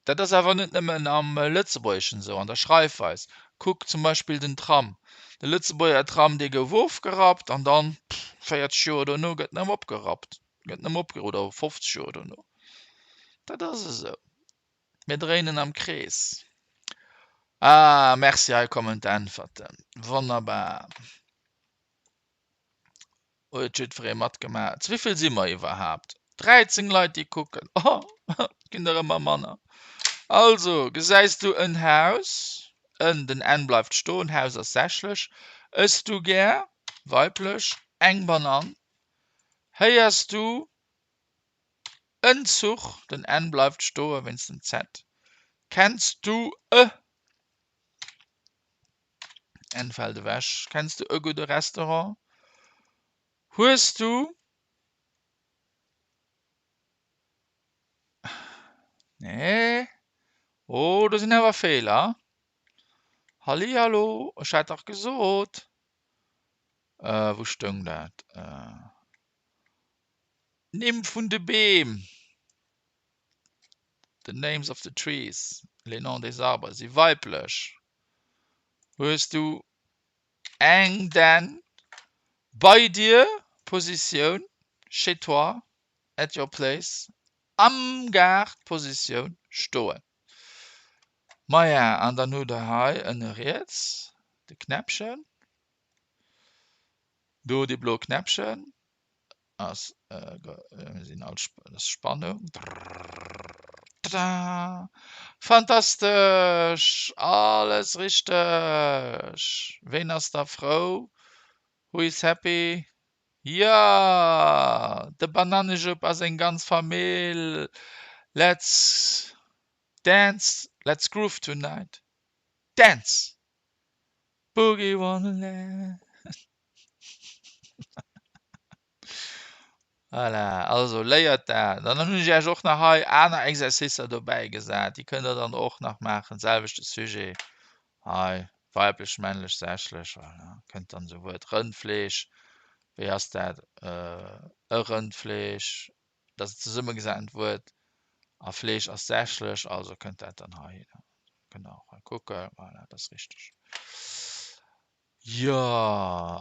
Dat ass awer net nëmmen am Lëtzebuergeschen esou, an der Schreifweis. Kuck zum Beispill den Tram. De Lëtzebuerger Tram, dee gouf ofgerappt an dann, 40 Joer dono, gëtt en erëm opgerappt, gëtt en erëm opge oder 50 Joer dono. Dat ass esou. Mir dréinen am Krees. Ah, merci, hei kommen d'Äntwerten. Wonnerbar. Huet jiddweree matgemaach? Zu wéivill si mer iwwerhaapt? 13 Leit déi kucken. Oh, et ginn der ëmmer manner. Also, gesäis du en Haus? En, den N bleift stoen, Haus ass sächlech. Ëss du gär, weiblech, eng Banann? Héiers du en Zuch? Den N bleift stoe wéinst dem Z. Kenns du e N fält ewech. Kenns du e gudde Restaurant? Hues du. Nee. Oh, do sinn awer Feeler. Hallihallo, ech hat dach gesot. Äh, wou stoung dat? Äh, Nimm vun de Beem. The names of the trees, les noms des arbres, si weiblech. Hues du eng Dänn bei dir, Positioun, chez toi, at your place, am Gaart, Positioun, stoen? Maja, an dann hutt der hei ënne riets de Knäppchen, do dee bloe Knäppchen. Ass sinn all ass Spannung. Tada! Fantastesch! Alles richteg! Ween ass da frou? Who is happy? Jo! De Banannejupp a seng ganz Famill! Let's dance, let's groove tonight! Dance! Boogie Wonderland! Voilà, also léiert dat. An dann hunn ech Iech och nach hei aner Exercicer dobäi gesat. Déi kënnt der dann och nach maachen. Selwechte Sujet hei, weiblech, männlech, sächlech. Voilà, kënnt dann esou Wuert Rëndfleesch. Wéi ass dat? E Rëndfleesch, dat ass e zesummegesatent Wuert a Fleesch ass sächlech, also kënnt dat dann heihinner. Kënnt der och hei kucken, voilà, dat ass richteg. Jo,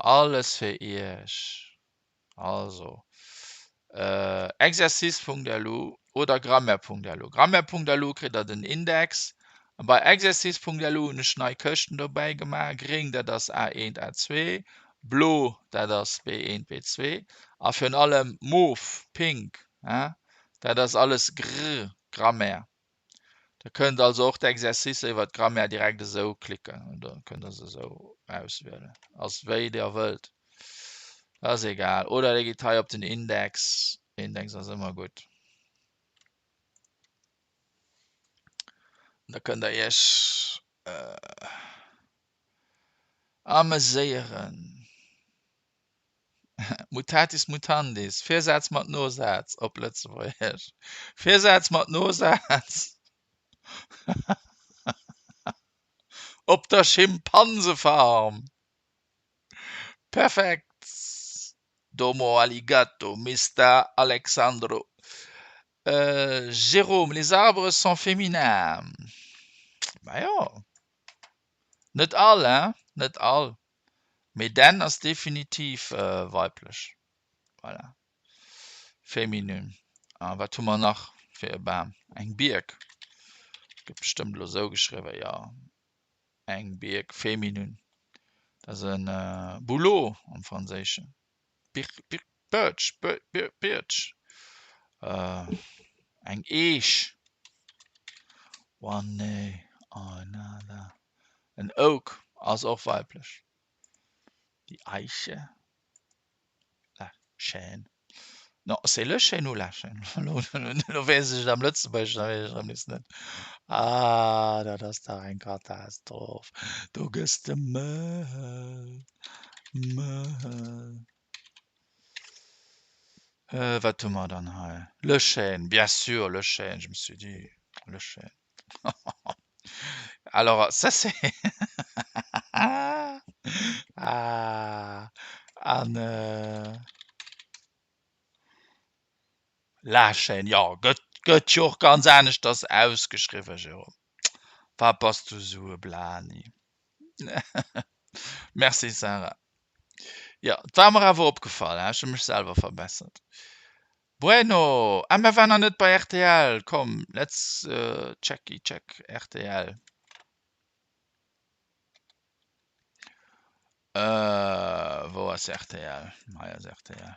alles fir Iech. Also, Exercice.lu oder Grammaire.lu. Grammaire.lu kritt der den Index. A bei Exercice.lu hunn ech nei Këschten dobäi gemaach. Gréng, dat ass A1, A2. Blo, dat ass B1, B2. A virun allem mof, pink, dat ass alles gr, Grammaire. Der kënnt also och d'Exercicer iwwer d'Grammaire direkt esou klicken an da kënnt der se esou auswielen. Ass wéi der wëllt. Dat ass egal. Oder der gitt hei op den Index. Index ass ëmmer gutt. Da kënnt der iech ameséieren. Mutatis mutandis, Virsaz mat Nosaz op Lëtzebuergesch. Virsaz mat Nosaz op der Schimpansefarm. Perfekt! Domo aligato, Mister Alexandro. Jérôme, les arbres sont féminins. Majo, net all, hein, net all. Mee den ass definitiv weiblech. Voilà. Feminin. A wat hu mer nach fir e Bam? Eng Bierk. Gëtt bestëmmt elo esou geschriwwen, jo. Eng Bierk, feminin. Dat ass e Bouleau am Franséischen. Bir, bir, Birch, bir, bir, Birch. Eng Eech. Oh nee, oh nada. En Oak ass och weiblech. Die Eiche, la chêne. Non, c'est le chêne ou la chêne? Elo weess ech et am Lëtzebuergeschen, da weess ech erëm nees net. Ah, dat ass dach eng Katastroph. Do gëss de mëll, mëll. Wat hu mer dann hei? Le chêne, bien sûr, le chêne, je me suis dit, le chêne. Alors, ça c'est ah, an la chaîne, jo, gëtt, gëtt jo och ganz aneschters ausgeschriwwen, Jérôme. Wat bass du esou e Blani. Merci Sarah. Jo, et war mer awer opgefall, ech hu mech selwer verbessert. Bueno, ah mer waren nach net bei rtl, komm let's checky check rtl. Wou ass rtl? Hei ass rtl.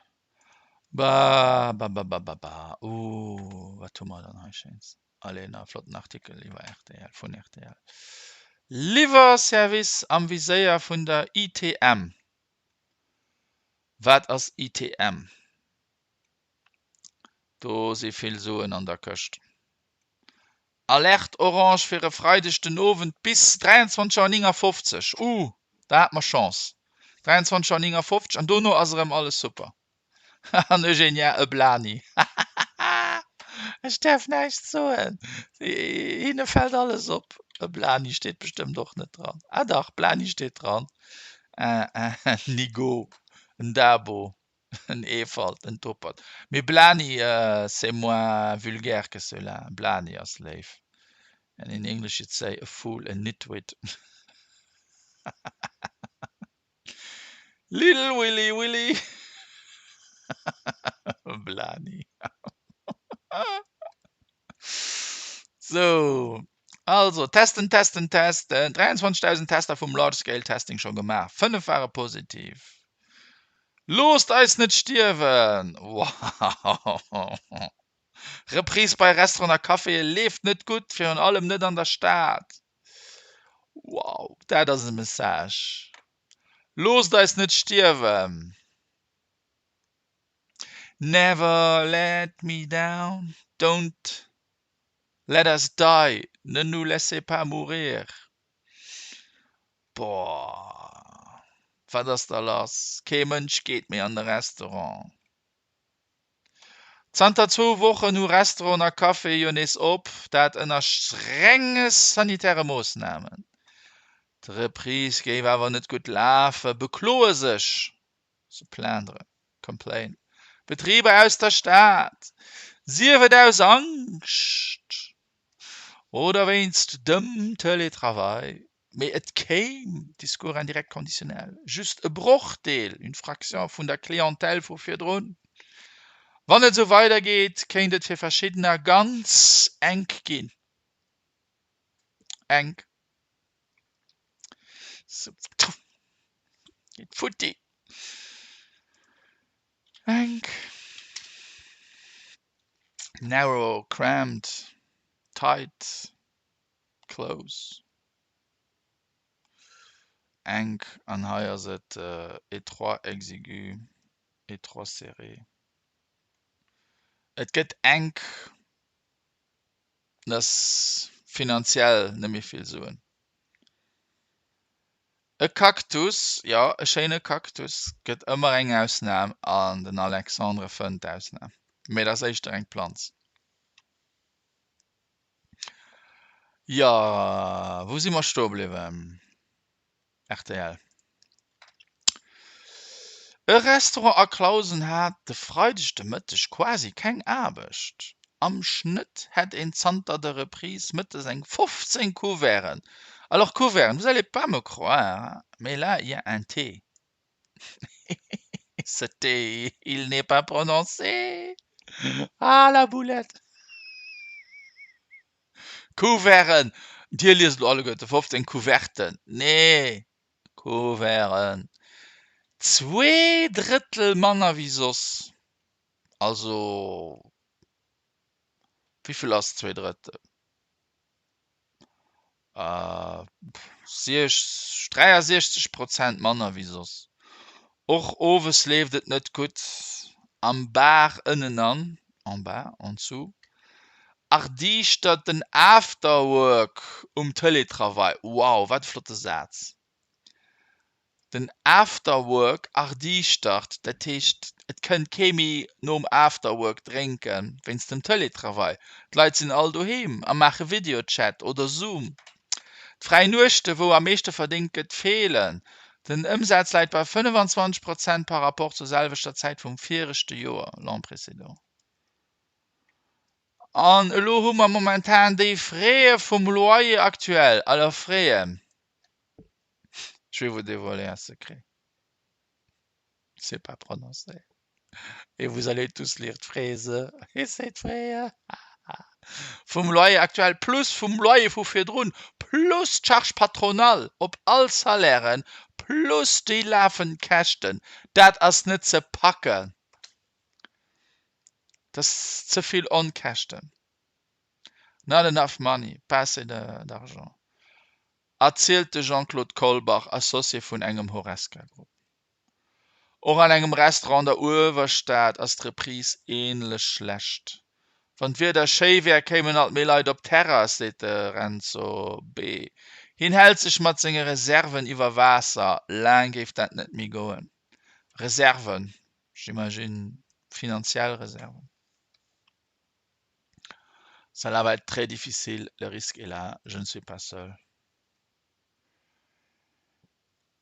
Ba ba ba ba ba ba, ooh wat hu mer dann hei schéins? Allez, nach e flotten Artikel iwwer rtl, vun rtl. Liwwerservice am Viséier vun der ITM. Wat ass ITM? Do si vill Suen an der Këscht. Alerte orange fir e Freideg den Owend bis 23 Auer 59. Uh, da hat mer Chance. 23 Auer 59 an dono ass erëm alles super. An Eugenia e Blani. Ech däerf näischt soen. Hinne fält alles op. E Blani steet bestëmmt och net dran. Ah dach, Blani steet dran. En Nigo, en Dabo, en Eefalt, en Topert. Mee Blani, c'est moins vulgaire que cela. Blani ass léif. And in English you'd say a fool, a nitwit. Little Willy Willy Blani. Sou, also testen, testen, testen. 23.000 Tester vum Large Scale Testing scho gemaach, 5 ware positiv. Loosst eis net stierwen! Wow! Reprise bei Restauranten a Caféë leeft net gutt, virun allem net an der Stad. Wow, dat ass e Message. Loosst eis net stierwen! Never let me down, don't let us die, ne nous laissez pas mourir. Boah, wat ass da lass? Kee Mënsch geet méi an de Restaurant. Zanter zwou Wochen hu Restauranten a Caféë jo nees op, dat ënner strenge sanitäre Moossnamen. D'Reprise géif awer net gutt lafen, bekloe sech. Se plaindre, complain. Betriber aus der Stad, sief et aus Angscht oder wéinst dem Teletravail, mee et kéim, Discours indirect conditionnel, just e Brochdeel, une fraction, vun der Clientèle vu virdrun. Wann et esou weidergeet, kéint et fir verschiddener ganz enk ginn. Enk. Geet futti. Enk. Narrow, cramped, tight, close. Enk an hei ass et étroit, exigu, étroit, serré. Et gëtt enk, et ass finanziell net méi vill Suen. E Kaktus, jo e schéine Kaktus, gëtt ëmmer eng Ausnam an den Alexandre fënnt d'Ausnam, mee et ass éischter eng Planz. Jo, wou si mer stoe bliwwen? Rtl. E Restaurant a Clausen hat de Freideg de Mëtteg quasi keng Aarbecht. Am Schnëtt hätt een zanter der Reprise mëttes eng 15 Couverten. Alors Couverten, vous allez pas me croire, mais là il y a un T. Ce T, il n'est pas prononcé. Ah la boulette! Couverten! Dir liest elo alleguerte 15 Couverten. Nee, Couverten. Zweedrëttel manner wéi soss. Also, wéivill ass Zweedrëttel? 63 Prozent manner wéi soss. Och owes leeft et net gutt. Am Bar ënnenan, en bas, en dessous, erdiischtert den Afterwork um Teletravail. Wow, wat e flotte Saz! Den Afterwork erdiischtert, dat heescht et kënnt kee méi nom Afterwork drénken wéinst dem Teletravail. D'Leit sinn all doheem a maache Videochat oder Zoom. D'fräi Nuechte wou am meeschte verdéngt gëtt feelen. Den Ëmsaz läit bei 25 Prozent par rapport zur selwechter Zäit vum viregte Joer, l'an précédent. An elo hu mer momentan déi Frais vum Loyer actuel, alors Frais, Je vais vous dévoiler un secret. C'est pas prononcé. Et vous allez tous lire d'Fraise et c'est d'Fraie. Vum Loyer actuel plus vum Loyer vu virdrun plus d'Charge patronale op all Salairen plus déi lafend Käschten, dat ass net ze packen. Dat ass ze vill Onkäschten. Not enough money, pas assez d'argent. Erzielt de Jean-Claude Colbach, Associé vun engem Horesca-Grupp. Och an engem Restaurant an der Uewerstad ass d'Reprise änlech schlecht. Wann d'Wieder schéi wär, kéimen alt méi Leit op d'Terrass, seet de Renzo B. Hien hält sech mat senge Reserven iwwer Waasser, laang géif dat net méi goen. Reserven, j'imagine finanziell Reserven. Cela va être très difficile, le risque est là, je ne suis pas seul.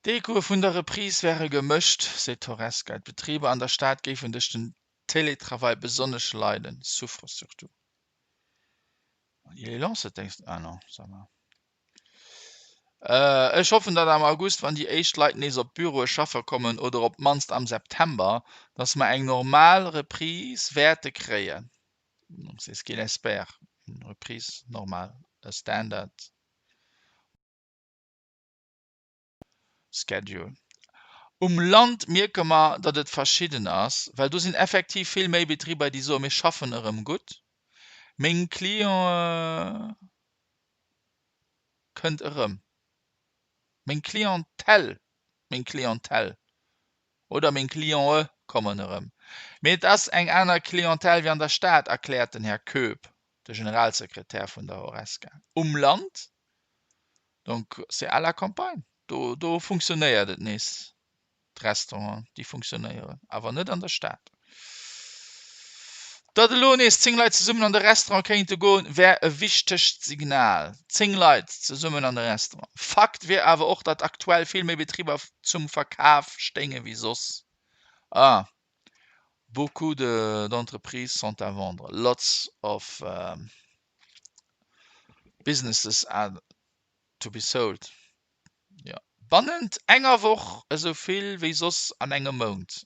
D'Echoe vun der Reprise wäre gemëscht, seet d'Horesca. D'Betriber an der Stad géifen duerch den Télétravail besonnesch leiden, souffrent surtout. Il est long ce texte, ah non, ça va. Ech hoffen, datt am August, wann déi éischt Leit nees op d'Büroe schaffe kommen, oder op d'mannst am September, datt mer eng normal Reprise wäerte kréien. Donc c'est ce qu'il espère, une reprise normale, a standard schedule. Um Land mierke mer, datt et verschidden ass, well do sinn effektiv vill méi Betriber, déi soen, mir schaffen erëm gutt. Meng Clientë kënnt erëm. Meng Clientèle, meng Clientèle oder meng Clientë kommen erëm. Mee et ass eng aner Clientèle wéi an der Stad, erkläert den Här Koepp, de Generalsekretär vun der Horesca. Um Land, donc c'est à la campagne, do, do funktionéiert et nees. D'Restauranten, déi funktionéieren, awer net an der Stad. Datt elo nees 10 Leit zesummen an de Restaurant kéinte goen, wär e wichtegt Signal. 10 Leit zesummen an de Restaurant. Fakt wier awer och, datt aktuell vill méi Betriber zum Verkaf stéinge wéi soss. Ah, beaucoup de d'entreprises sont à vendre. Lots of businesses are to be sold. Jo, bannent enger Woch esou vill wéi soss an engem Mount.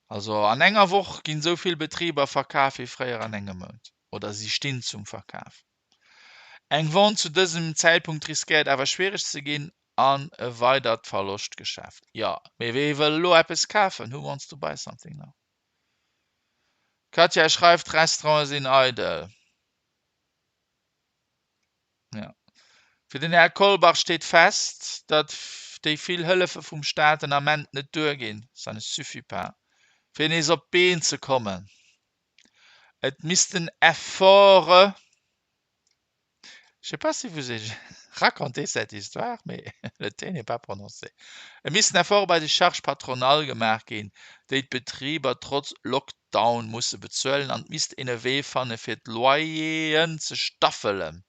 Also an enger Woch ginn esou vill Betriber verkaf wéi fréier an engem Mount. Oder si stinn zum Verkaf. Eng Vente zu dësem Zäitpunkt riskéiert awer schwiereg ze ginn an e weidert Verloschtgeschäft. Jo, mee wee wëll elo eppes kafen? Who wants to buy something now? D'Katja schreift, D'Restaurante sinn eidel. Jo. Fir den Här Kolbach steet fest, datt déi vill Hëllefe vum Staat den Ament net duerginn, ça ne suffit pas, fir nees op d'Been ze kommen. Et missten Efforte, je sais pas si vous ai raconté cette histoire, mais le T n'est pas prononcé, et missten Efforte bei de Charges patronales gemaach ginn, déi d'Betriber trotz Lockdown musse bezuelen an et misst een e Wee fanne fir d'Loyeren ze staffelen.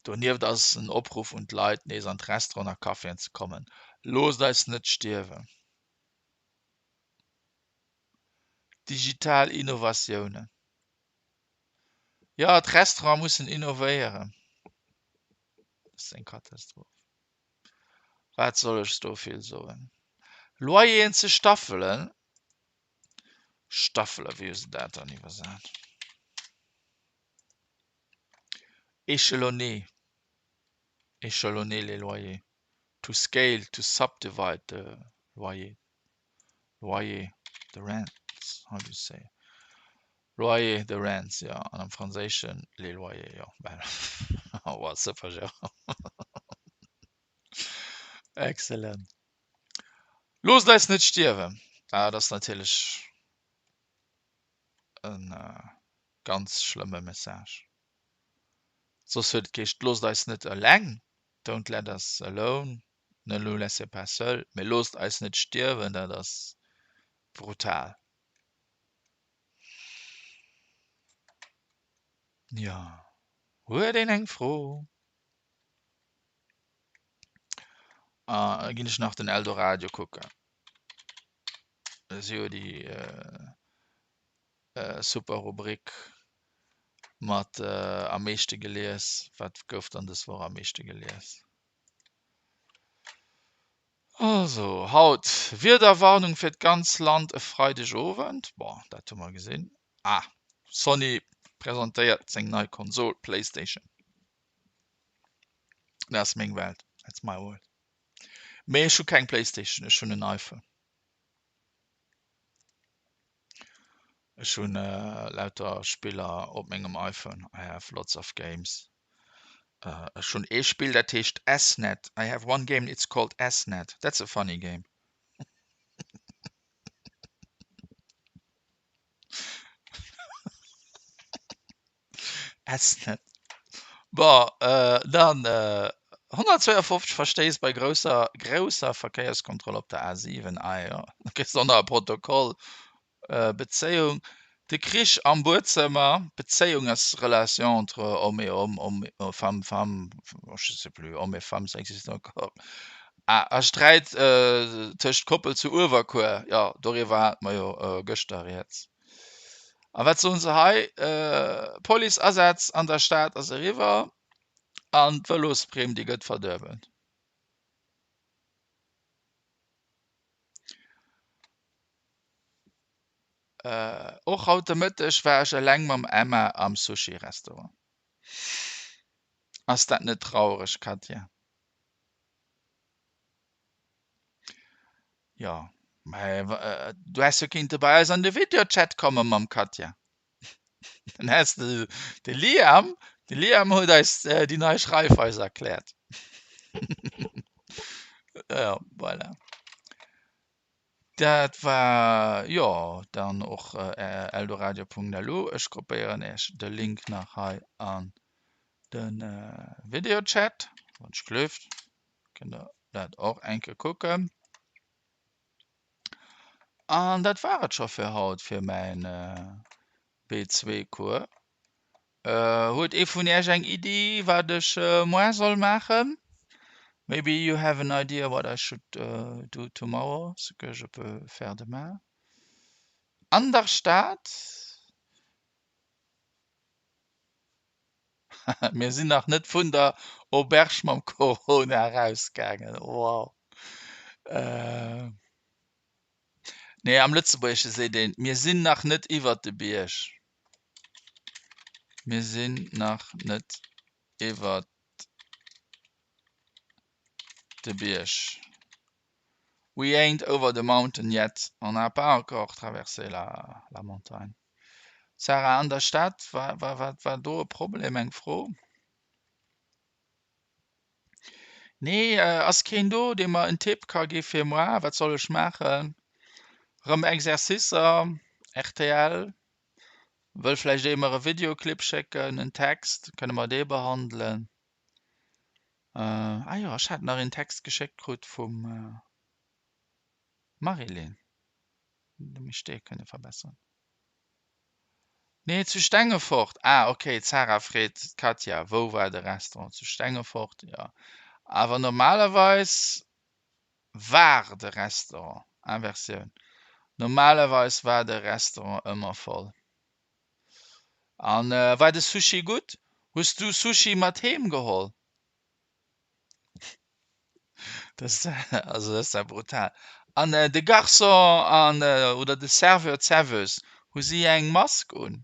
Donieft ass en Opruff un d'Leit nees an d'Restauranten a Caféen ze kommen, Loosst eis net stierwen! Digital Innovatiounen. Jo, d'Restaurante mussen innovéieren. Dat ass eng Katastroph. Wat soll ech do vill soen? Loyeren ze staffelen. Staffelen, wéi hu se dat dann iwwersat? Échelonner. Échelonner les loyers. To scale, to subdivide the loyer. Loyer, the rents, how do you say? Loyer, the rents, jo. An am Franséischen les loyers, jo. Well, oh, super, Jérôme. Excellent. Loosst eis net stierwen. Dat ass natierlech e ganz schlëmme Message. Soss huet et geheescht, Loosst eis net eleng, don't let us alone, ne nous laissez pas seuls, mee loosst eis net stierwen, dat ass brutal. Jo, huet een eng Fro? Ah, da ginn ech nach den Eldoradio kucken. Dat ass jo déi super Rubrik mat am meeschte gelies. Wat gouf dann dës Woch am meeschte gelies? Also, haut Wiederwarnung fir d'ganz Land e Freidegowend. Bon, dat hu mer gesinn. Ah, Sony presentéiert seng nei Konsol PlayStation. Dat ass meng Welt, that's my world. Mee ech hu keng Playstation, ech hunn en iPhone. Ech hunn lauter Spiller op mengem iPhone, I have lots of games. Ech hunn ee Spill dat heescht S-Net, I have one game it's called S-Net, that's a funny game. S-Net. Bon, dann 152 Verstéiss bei grousser grousser Verkéierskontroll op der A7. Ah jo, da kriss de och nach e Protokoll. Bezéiung, De Krich am Buedzëmmer, Bezéiung ass relation entre homme et homme, homme, femme, femme, je sais plus, homme et femme, ça existe encore. Ah, a Sträit tëscht Koppel zu Uewerkuer, jo, doriwwer hate mer jo gëschter rieds. A wat soen se hei? Police-Asaz an der Stad ass eriwwer an d'Vëlosprimm, déi gëtt verduebelt. Och haut de Mëtteg war ech eleng mam Emma am Sushi-Restaurant. Ass dat net traureg, Katja? Jo, mä du häss jo kinnte bei eis an de Videochat komme mam Katja. Dann häss de de Liam, de Liam huet eis déi nei Schreifweis erkläert. Jo, voilà. Dat war jo dann och eldoradio.lu. Ech kopéieren Iech de Link nach hei an de Videochat, wann ech gleeft. Kënnt der dat och eng Kéier kucken. An dat war et scho fir haut fir mäin B2-Cours. Huet ee vun Iech eng Iddi, wat ech moar soll maachen? Maybe you have an idea what I should do tomorrow, ce que je peux faire demain. An der Stad? Mir sinn nach net vun der Auberge mam Corona erausgaangen. Wow. Nee, am Lëtzebuergesche seet een, Mir sinn nach net iwwert de Bierg. Mir sinn nach net iwwert de Bierg. We ain't over the mountain yet, on n'a pas encore traversé la, la montagne. Sarah, an der Stad, war, war, war, war do e Problem, eng Fro? Nee, ass keen do, dee mer en Tipp ka gi fir moar? Wat soll ech maachen? Rëm Exercicer? Rtl? Wëll vläicht ee mer e Videoclip schécken, en Text, kënne mer dee behandelen? Ah jo, ech hat nach een Text geschéckt krut vum Marilyn, dee misst dee kënne verbesseren. Nee, zu Stengefort. Ah, okay, d'Sarah freet d'Katja, wou war de Restaurant? Zu Stengefort, jo. Awer normalerweis war de Restaurant, Inversioun, normalerweis war de Restaurant ëmmer voll. An war de Sushi gutt? Hues du Sushi mat heem geholl? Das, also das ist ja brutal. An de Garçon an oder de Serveur, d'Serveuse, hu si eng Mask un?